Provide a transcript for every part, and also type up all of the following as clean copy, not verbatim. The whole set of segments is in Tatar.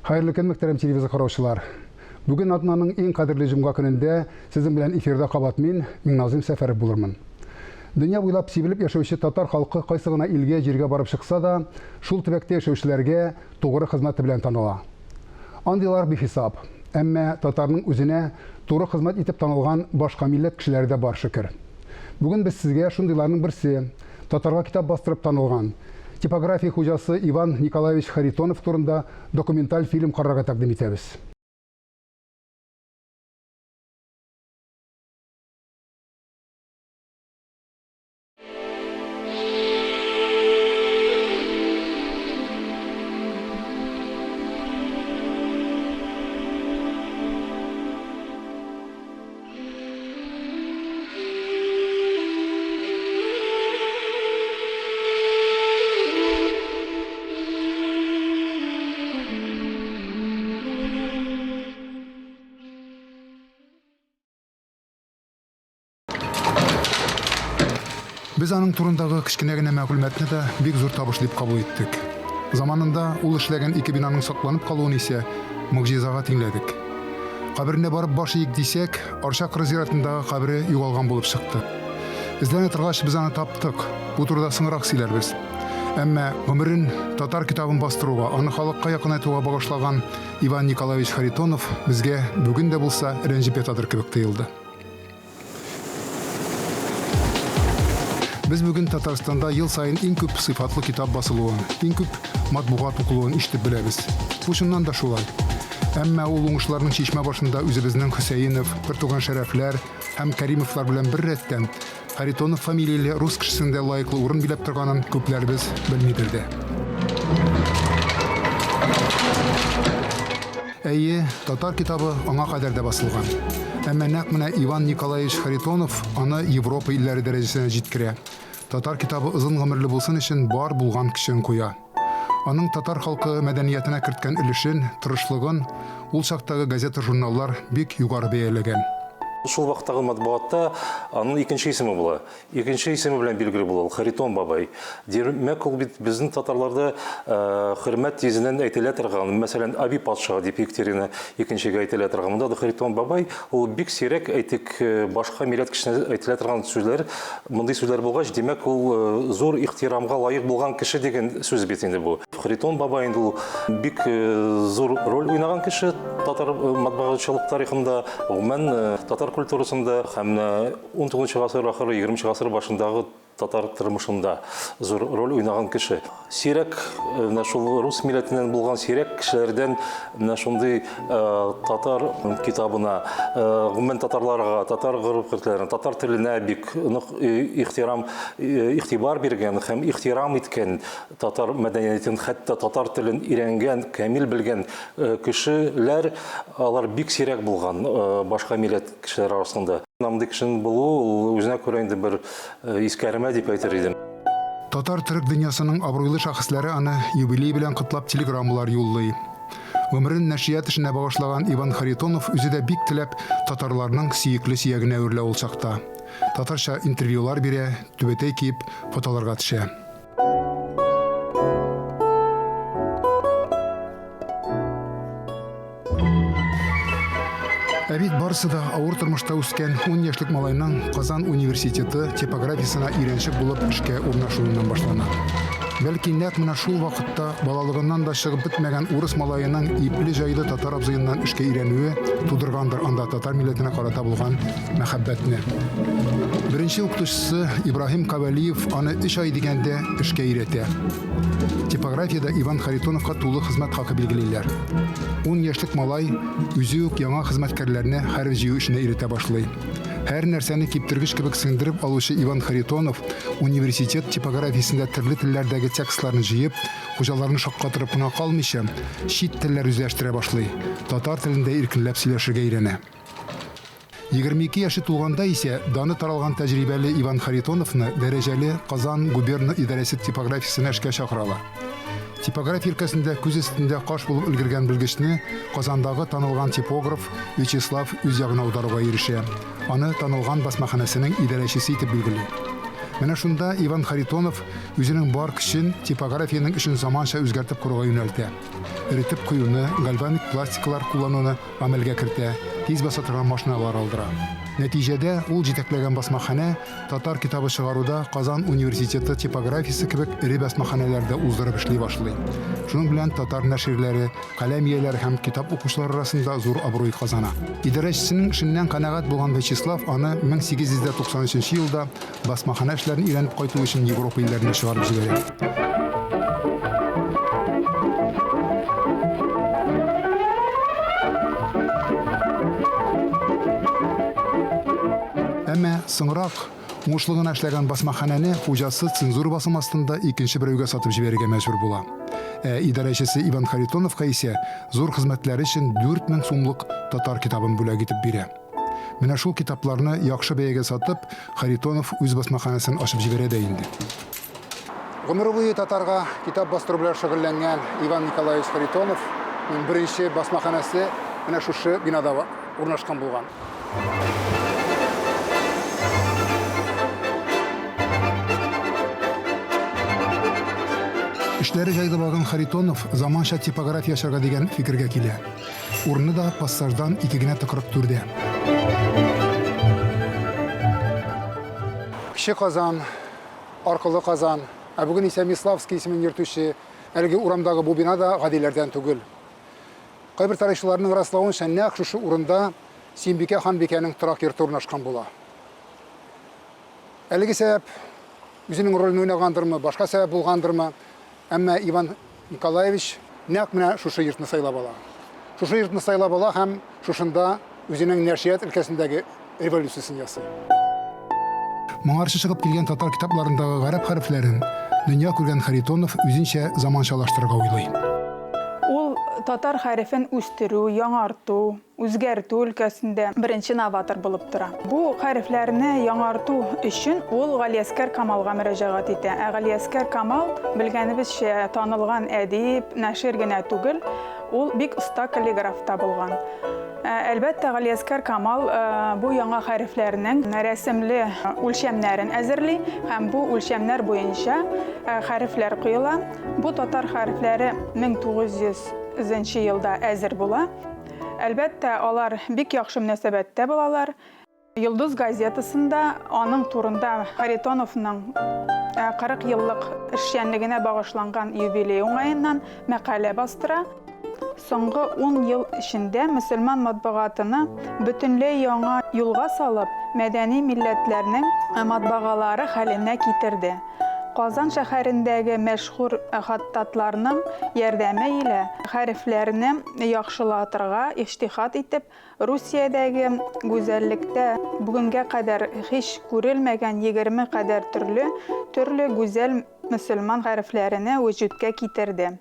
Хәерле көн, мөхтәрәм телевизор караучылар. Бүген атнаның иң кадерле җомга көнендә сезнең белән эфирда кабат мин, Миңназыйм Сәфәров булырмын. Дөнья буйлап сибелеп яшәүче татар халкы кайсы гына илгә, җиргә барып чыкса да, шул төбәктә яшәүчеләргә тугры хезмәте белән таныла. Андыйлар бихисап. Әмма татарның үзенә туры хезмәт итеп танылган башка милләт кешеләре дә бар, шөкер. Бүген без сезгә шундыйларның берсе, татарга китап бастырып танылган, типография хуҗасы Иван Николаевич Харитонов турында документаль фильм карарга тәкъдим итәбез. Без аның турындагы кечкенә генә мәгълүматны да бик зур табыш дип кабул иттек. Заманында ул эшләгән ике бинаның сакланып калуын исә могҗизага тиңләдек. Каберенә барып баш иек дисәк, Арча кыры зиратындагы кабере югалган булып чыкты. Эзләнә торгач, без аны таптык. Бу турыда соңрак сөйләрбез. Әмма гомерен татар китабын бастыруга, аны халыкка якынайтуга багышлаган Иван Николаевич Харитонов безгә бүген дә булса рәнҗеп ятадыр кебек тоелды. Без бүген Татарстанда ел саен иң күп сыйфатлы китап басылуын, иң күп матбугат укылуын ишетеп беләбез. Бу чыннан да шулай. Әмма ул уңышларның чишмә башында үзебезнең Хөсәенов, бертуган Шәрәфләр һәм Кәримовлар белән беррәттән Харитонов фамилияле рус кешесенең дә лаеклы урын биләп торганын күпләребез белмидер дә. Әйе, татар китабы аңа кадәр дә басылган. Әмма нәкъ менә Иван Николаевич Харитонов аны Европа илләре дәрәҗәсенә җиткерә. Татар китабы озын гомерле булсын өчен бар булган көчен куя. Аның татар халкы мәдәниятенә керткән өлешен, тырышлыгын ул чактагы газета-журналлар бик югары бәяләгән. Шул вакыттагы матбугатта аның икенче исеме була. Икенче исеме белән билгеле була ул, Харитон бабай. Димәк, ул бит безнең татарларда хөрмәт йөзеннән әйтелә торган, мәсәлән, Аби патша дип Екатерина икенчегә әйтелә торган. Монда да Харитон бабай, ул бик сирәк, әйтик, башка милләт кешесенә әйтелә торган сүзләр. Мондый сүзләр булгач, димәк, ул зур ихтирамга лаек булган кеше дигән сүз бит инде бу. Харитон бабай инде ул бик зур роль уйнаган кеше татар матбугатчылык тарихында, гомумән, татар культурасында һәм 19 гасыр ахыры, 20 гасыр башындагы татар тормышында зур роль уйнаган кеше. Сирәк, э, менә шул рус милләтеннән булган сирәк кешеләрдән менә шундый э, татар китабына, э, гомумән татарларга, татар гореф-гадәтләренә, татар теленә бик нык ихтирам, игътибар биргән һәм ихтирам иткән, татар мәдәниятен, хәтта татар телен өйрәнгән, камил белгән кешеләр, алар бик сирәк булган башка милләт кешеләр арасында. Мондый кешенең булуы ул үзенә күрә инде бер э, искәрмә дип әйтер идем. Татар-төрек дөньясының абруйлы шәхесләре аны юбилей белән котлап телеграммалар юллый. Гомерен нәшрият эшенә багышлаган Иван Харитонов үзе дә бик теләп татарларның сөекле сөягенә әверелә ул чакта. Татарча интервьюлар бирә, түбәтәй киеп, фотоларга төшә. Ә бит барысы да авыр тормышта үскән 10 яшьлек малайның Казан университеты типографиясенә өйрәнчек булып эшкә урнашуыннан башлана. Бәлки нәкъ менә шул вакытта балалыгыннан да чыгып бетмәгән урыс малаеның ипле-җайлы татар абзыеннан эшкә өйрәнүе тудыргандыр анда татар милләтенә карата булган мәхәббәтне. Беренче укытучысы Ибраһим Кавалиев аны өч ай дигәндә эшкә өйрәтә. Типографиядә Иван Харитоновка тулы хезмәт хакы билгелиләр. Ун яшьлек малай үзе үк яңа хезмәткәрләрне хәреф җыю эшенә өйрәтә башлый. Һәр нәрсәне киптергеч кебек сеңдереп алучы Иван Харитонов университет типографиясендә төрле телләрдәге текстларны җыеп, хуҗаларны шаккатырып кына калмыйча, чит телләр үзләштерә башлый, татар телендә иркенләп сөйләшергә өйрәнә. 22 яше тулганда исә даны таралган тәҗрибәле Иван Харитоновны дәрәҗәле Казан губерна идарәсе типографиясенә эшкә чакыралар. Типография өлкәсендә күз өстендә каш булып өлгергән белгечне Казандагы танылган типограф Вячеслав үз ягына аударуга ирешә. Аны танылган басмаханәсенең идарәчесе итеп билгели. Менә шунда Иван Харитонов үзенең бар көчен типографиянең эшен заманча үзгәртеп коруга юнәлтә. Эретеп куюны, гальваник пластикалар куллануны гамәлгә кертә, тиз баса торган машиналар алдыра. Нәтиҗәдә, ул җитәкләгән басмаханә татар китабы чыгаруда Казан университеты типографиясе кебек эре басмаханәләрдә уздырып эшли башлый. Шуның белән татар нәширләре, каләм ияләре һәм китап укучылар арасында зур абруй казана. Идарәчесенең эшеннән канәгать булган Вячеслав аны 1893 елда басмаханә эшләрен өйрәнеп кайту өчен Европа илләренә чыгарып җибәрә. Әмма соңрак уңышлы гына эшләгән басмаханәне хуҗасы цензура басымы астында икенче берәүгә сатып җибәрергә мәҗбүр була. Ә идарәчесе Иван Харитоновка исә зур хезмәтләре өчен 4000 сумлык татар китабын бүләк итеп бирә. Менә шул китапларны яхшы бәягә сатып, Харитонов үз басмаханәсен ачып җибәрә дә инде. Гомере буе татарга китап бастыру белән шөгыльләнгән Иван Николаевич Харитоновның беренче басмаханәсе менә шушы бинада урнашкан булган. Эшләре җайлы барган Харитонов заманча типография ачарга дигән фикергә килә. Урыны да пассаждан ике генә тыкрык түрдә. Кече Казан, Аркылы Казан, ә бүген исә Миславский исемен йөртүче әлеге урамдагы бу бина да гадиләрдән түгел. Кайбер тарихчыларның раславынча, нәкъ шушы урында Сөембикә ханбикәнең торак йорты урнашкан була. Әлеге сәбәп үзенең ролен уйнагандырмы, башка сәбәп булгандырмы, әмма Иван Николаевич нәкъ менә шушы йортны сайлап ала. Шушы йортны сайлап ала һәм шушында үзенең нәшрият өлкәсендәге революциясен ясый. Моңарчы чыгып килгән татар китапларындагы гарәп хәрефләрен дөнья күргән Харитонов үзенчә заманчалаштырырга уйлый. Ул татар хәрефен үстерү, яңарту, үзгәртү өлкәсендә беренче новатор булып тора. Бу хәрефләрне яңарту өчен ул Галиәскәр Камалга мөрәҗәгать итә. Ә Галиәскәр Камал, белгәнебезчә, танылган әдип, нәшир генә түгел, ул бик оста каллиграф та булган. Әлбәттә, Галиәскәр Камал бу яңа хәрефләрнең рәсемле үлчәмнәрен әзерли һәм бу үлчәмнәр буенча хәрефләр коела. Бу татар хәрефләре 1900 нче елда әзер була. Әлбәттә, алар бик яхшы мөнәсәбәттә булалар. Йолдыз газетасында аның турында Харитоновның 40 еллык эшчәнлегенә багышланган юбилей уңаеннан мәкалә бастыра. Соңгы ун ел эчендә мөселман матбугатыны бөтенләй яңа юлга салып, мәдәни милләтләрнең матбагалары хәленә китерде. Казан шәһәрендәге мәшһүр хаттатларның ярдәме илә хәрефләрне яхшылатырга иҗтиһад итеп, Русиядәге гүзәллектә бүгенгә кадәр һич күрелмәгән 20 кадәр төрле төрле гүзәл мөселман хәрефләрене вөҗүдкә китерде.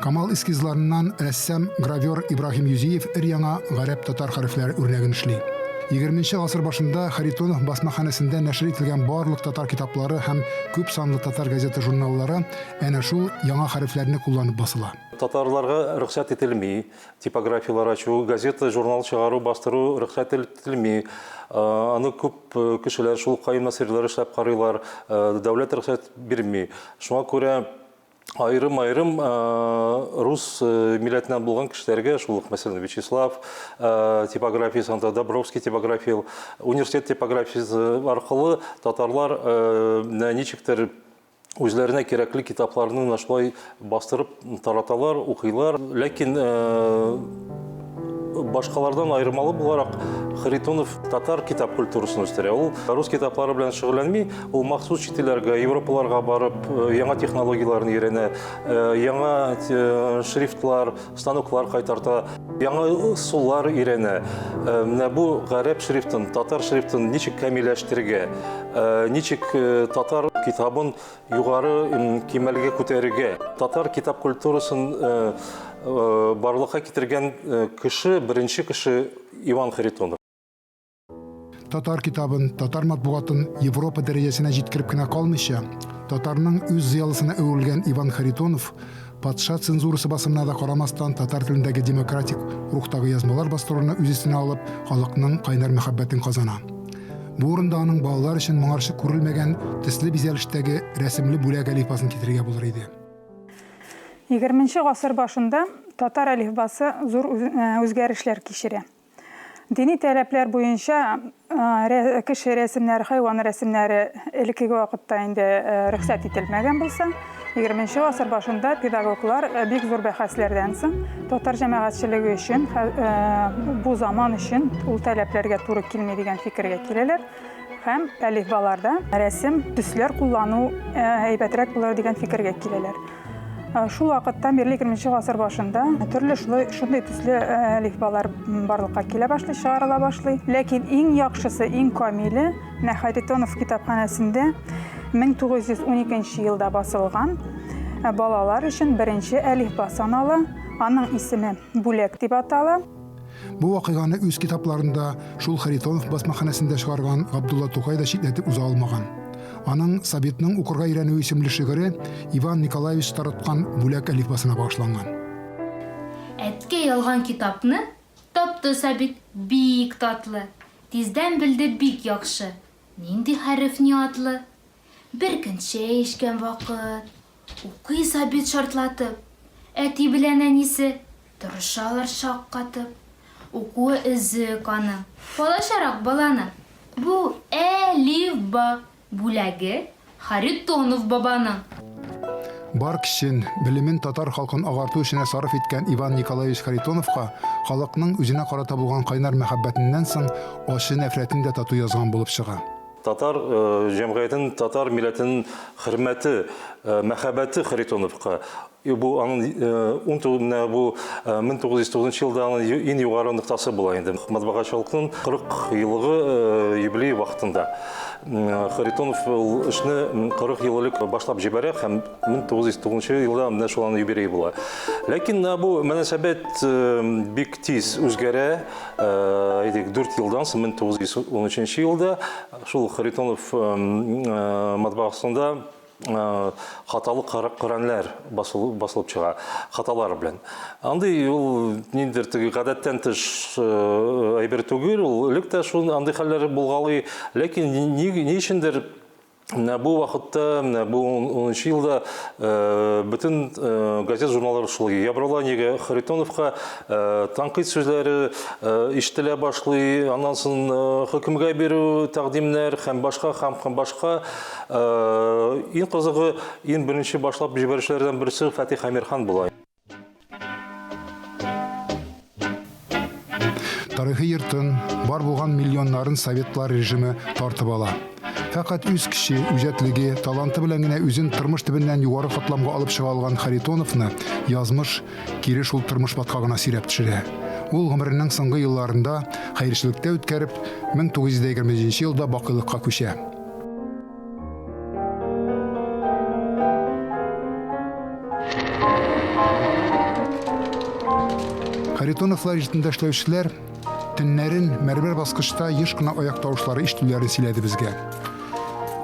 Камал эскизларыннан рәссам, гравер Ибраһим Юзиев өр-яңа гарәп-татар хәрефләре үрнәген эшли. Егерменче гасыр башында Харитонов басмаханәсендә нәшер ителгән барлык татар китаплары һәм күп санлы татар газета-журналлары әнә шул яңа хәрефләрне кулланып басыла. Татарларга рөхсәт ителми типографияләр ачу, газета, журнал чыгару, бастыру рөхсәт ителми. Аны күп кешеләр, шул Каюм Насыйрилар эшләп карыйлар, дәүләт рөхсәт бирми. Шуңа күрә аерым-аерым рус милләтеннән булган кешеләргә, шул ук, мәсәлән, Вячеслав типографиясе, анда Добровский типография, университет типографиясе аркылы татарлар ничектер үзләренә кирәкле китапларны менә шулай бастырып тараталар, укыйлар. Ләкин башкалардан аермалы буларак Харитонов татар китап культурасын үстерә. Ул рус китаплары белән шөгыльләнми, ул махсус чит илләргә, Европаларга барып, яңа технологияләрне өйрәнә, яңа шрифтлар, станоклар кайтарта, яңа ысуллар өйрәнә. Менә бу гарәп шрифтын, татар шрифтын ничек камилләштерергә, ничек татар китабын югары кимәлгә күтәрергә. Татар китап культурасын барлыкка китергән кеше, беренче кеше Иван Харитонов. Татар китабын, татар матбугатын Европа дәрәҗәсенә җиткереп кенә калмыйча, татарның үз зыялысына әверелгән Иван Харитонов патша цензурасы басымына да карамастан татар телендәге демократик рухтагы язмалар бастыруны үз өстенә алып, халыкның кайнар мәхәббәтен казана. Бу урында аның балалар өчен моңарчы күрелмәгән төсле бизәлештәге рәсемле бүләк әлифбасын китерергә булыр иде. Егерменче гасыр башында татар әлифбасы зур үзгәрешләр кичерә. Дини таләпләр буенча кеше рәсемнәре, хайван рәсемнәре элеккеге вакытта инде рөхсәт ителмәгән булса, егерменче гасыр башында педагоглар бик зур бәхәсләрдән соң татар җәмәгатьчелеге өчен бу заман өчен ул таләпләргә туры килми дигән фикергә киләләр һәм әлифбаларда рәсем, төсләр куллану әйбәтрәк булыр дигән фикергә киләләр. Шул вакыттан бирле 20 гасыр башында төрле шулай шундый төсле әлифбалар барлыкка килә башлый, чыгарыла башлый. Ләкин иң яхшысы, иң камиле менә Харитонов китапханәсендә 1912 елда басылган балалар өчен беренче әлифба санала. Аның исеме Бүләк дип атала. Бу вакыйганы үз китапларында шул Харитонов басмаханәсендә чыгарган Габдулла Тукай да читләтеп уза алмаган. Аның Сабитның укырга өйрәнүе исемле шигыре Иван Николаевич тараткан Бүләк әлифбасына багышланган. Әткәй алган китапны тапты Сабит, бик татлы. Тиздән белде бик яхшы, нинди хәреф ни атлы. Беркөн чәй эчкән вакыт, укый Сабит шартлатып. Әти белән әнисе Тырышалар шаккатып. Укуы өзек аның. Балачарак баланың. Бу Әлифба бүләге Харитонов бабаның. Бар көчен, белемен татар халкын агарту эшенә сарыф иткән Иван Николаевич Харитоновка халыкның үзенә карата булган кайнар мәхәббәтеннән соң ачы нәфрәтен дә тату язган булып чыга. Татар җәмгыятенең, татар милләтенең хөрмәте, мәхәббәте Харитоновка. Бу аның ун менә бу 1909 елда аның иң югары ноктасы була инде. Матбагачылыкның 40 еллыгы юбилей вакытында. Харитонов ул эшне 40 ел элек башлап җибәрә һәм 1909 елда менә шул аның юбилее була. Ләкин бу мөнәсәбәт бик тиз үзгәрә. Әйтик, 4 елдан соң 1913 елда шул Харитонов матбагасында хаталы Коръәннәр басылып чыга, хаталар белән. Андый ул ниндидер теге гадәттән тыш әйбер түгел, ул элек тә шул андый хәлләр булгалый, ләкин ни, ни өчендер менә бу вакытта, менә бу 10 елда бөтен газет журналлар шул ябырыла, нигә Харитоновка тәнкыйть сүзләре ишетелә башлый, аннан соң хөкемгә бирү тәкъдимнәр һәм башка һәм башка. Иң кызыгы, иң беренче башлап җибәрүчеләрдән берсе Фатих Әмирхан була. Тарихи йортын, бар булган миллионнарын советлар режимы тартып ала. Фәкать үз көче, үҗәтлеге, таланты белән генә үзен тормыш төбеннән югары катламга алып чыга алган Харитоновны язмыш кире шул тормыш баткагына сөйрәп төшерә. Ул гомеренең соңгы елларында хәерчелектә үткәреп, 1927 елда бакыйлыкка күчә. Харитоновлар йортында эшләүчеләр төннәрен мәрмәр баскычта еш кына аяк тавышлары ишетүләрен сөйләде безгә.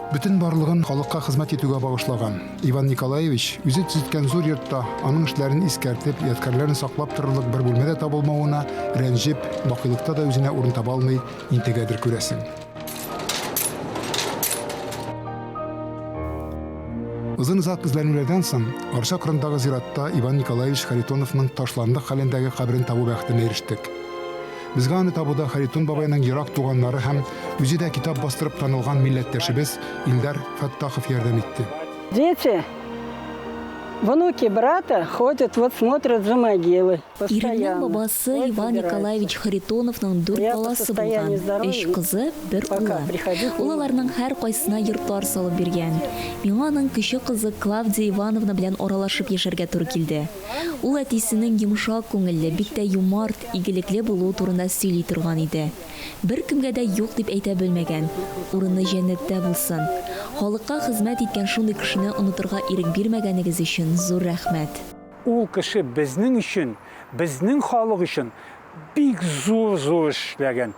Бөтен барлыгын халыкка хезмәт итүгә багышлаган Иван Николаевич үзе төзеткән зур йортта аның эшләрен искәртеп, ядкарьләрен саклап торырлык бер бүлмә дә табылмавына рәнҗеп, бакыйлыкта да үзенә урын таба алмый интегәдер, күрәсең. Озын-озак эзләнүләрдән соң, Арча кырындагы зиратта Иван Николаевич Харитоновның ташландык хәлендәге каберен табу бәхетенә ирештек. Безгә аны табуда Харитон бабайның ерак туганнары һәм үзе дә китап бастырып танылган милләттәшебез Илдар Фәттахов ярдәм итте. Дети, внуки брата ходят, вот смотрят за могилой. Иремнең бабасы Иван Николаевич Харитоновның дүрт баласы булган, өч кызы, бер улы. Ул аларның һәркайсына йортлар салып биргән. Миңа аның кече кызы Клавдия Ивановна белән аралашып яшәргә туры килде. Ул әтисенең йомшак күңелле, бик тә юмарт, игелекле булуы турында сөйли торган иде. Беркемгә дә юк дип әйтә белмәгән. Урыны җәннәттә булсын. Халыкка хезмәт иткән шундый кешене онытырга ирек бирмәгәнегез өчен зур рәхмәт. Ул кеше безнең өчен, безнең халык өчен бик зур-зур эш эшләгән.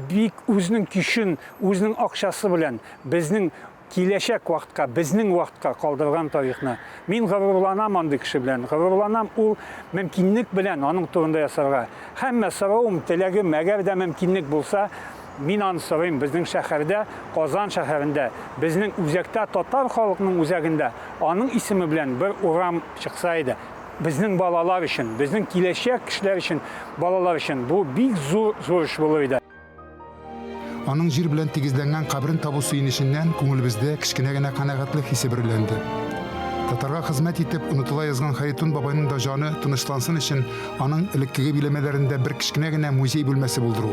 Бик үзенең көчен, үзенең акчасы белән безнең киләчәк вакытка, безнең вакытка калдырган тарихны. Мин горурланам андый кеше белән, горурланам ул мөмкинлек белән аның турында ясарга. Һәммә соравым, теләгем, әгәр дә мөмкинлек булса, Мин аны сорыйм, безнең шәһәрдә, Казан шәһәрендә, безнең үзәктә, татар халыкның үзәгендә аның исеме белән бер урам чыкса иде. Безнең балалар өчен, безнең киләчәк кешеләр өчен, балалар өчен бу бик зур зур эш булыр иде. Аның җир белән тигезләнгән каберен табу сөенеченнән күңелебездә кечкенә генә канәгатьлек хисе бөреләнде. Татарга хезмәт итеп онытыла язган Харитон бабайның да җаны тынычлансын өчен аның элеккеге биләмәләрендә бер кечкенә генә музей бүлмәсе булдыру.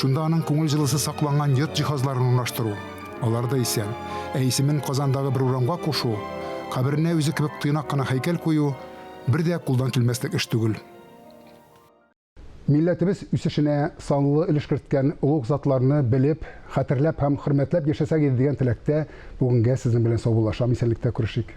Шунда аның күңел җылысы сакланган йорт җиһазларын урнаштыру. Алар да исән. Ә исемен Казандагы бер урамга кушу, каберенә үзе кебек тыйнак кына һәйкәл кую бер дә кулдан килмәслек эш түгел. Милләтебез үсешенә санлы өлеш керткән олуг затларны белеп, хәтерләп һәм хөрмәтләп яшәсәк иде дигән теләктә бүгенгә сезнең белән саубуллашам. Исәнлектә күрешик.